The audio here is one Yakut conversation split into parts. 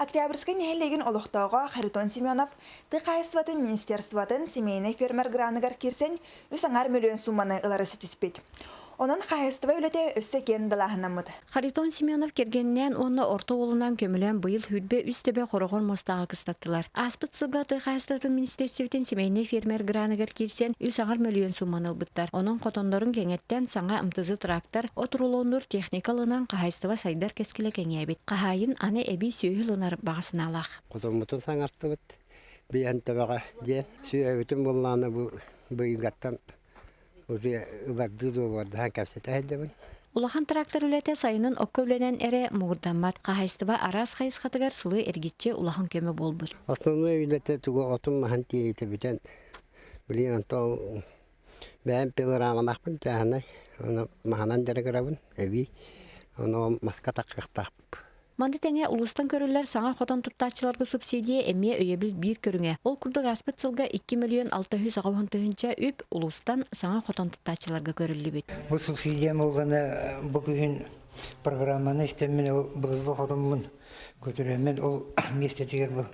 Октябрьскай нэһилиэгин олохтооҕо Харитон Семенов тыа хаһаайыстыбатын министерствотын семейнай фермер граныгар киирсэн 3,5 мөлүйүөн сууманы ылары ситиспит. Онон хаһаайыстыба үлэтэ өссө киэн далааһыннаммыт. Харитон Семенов кэргэнинээн уонна орто уолунаан көмөлөөн быйыл 23 төбө хороҕор муостааҕы кыстаттылар. Ааспыт сылга тыа хаһаайыстыбатын министиэристибэтин семейнай фермер граныгар киирсэн 3,5 мөлүйүөн сууманы ылбыттар. Онон хотоннорун кэҥэттэн саҥа МТЗ трактор, от рулоннуур техника ылынан хаһаайыстыба сайдар кэскилэ кэҥээбит. Хаһаайын аны эбии сүөһү ылынар баҕа санаалаах. Хотоммутун саҥартыбыт. Биһэн төбөҕө диэн сүөһүбүтүн буллаҕына бу быйылгаттан уже ылардыы дуогабардаһан кэпсэтэ сылдьабын. Улахан трактор үлэтэ сайынын окко үлэнэн эрэ муҥурдаммат. Хаһаайыстыба араас хайысхатыгар сылы эргиччи улахан көмө буолбут. Основной үлэтэ тугу отун маһын тиэйитэ бүтэн, билигин онтон бэйэм пилорамалаахпын чааһынай, ону маһынан дьарыгырабын эбии, ону маска таххыахтаахпыт. Маны тэҥэ улуустан көрүллэр саҥа хотон туттааччыларга субсидия эмиэ өйөбүл биир көрүҥэ. Ол курдук ааспыт сылга 2 680 тыһыынча үп улуустан саҥа хотон туттааччыларга көрүллүбүт. Бу субсидия буолгана бу күһүн программаны истэммин ол былыргы хотоммун көтүрэммин ол миэстэтигэр бу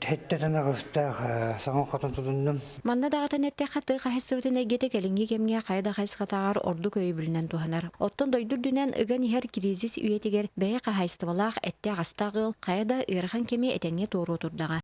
Хэттэ танаҕастаах саҥа хотон тутуннум. Манна даҕатан эттэххэ, тыа хаһаайыстыбатын эйгэтэ кэлиҥҥи кэмҥэ хайа да хайысхатааҕар ордук өйөбүлүнэн туһанар. Оттон дойду үрдүнэн ыган иһэр кризис үйэтигэр бэйэ хаһаайыстыбалаах эттээх-астаах ыал хайа да ыарахан кэми этэҥҥэ туоруо турдаҕа.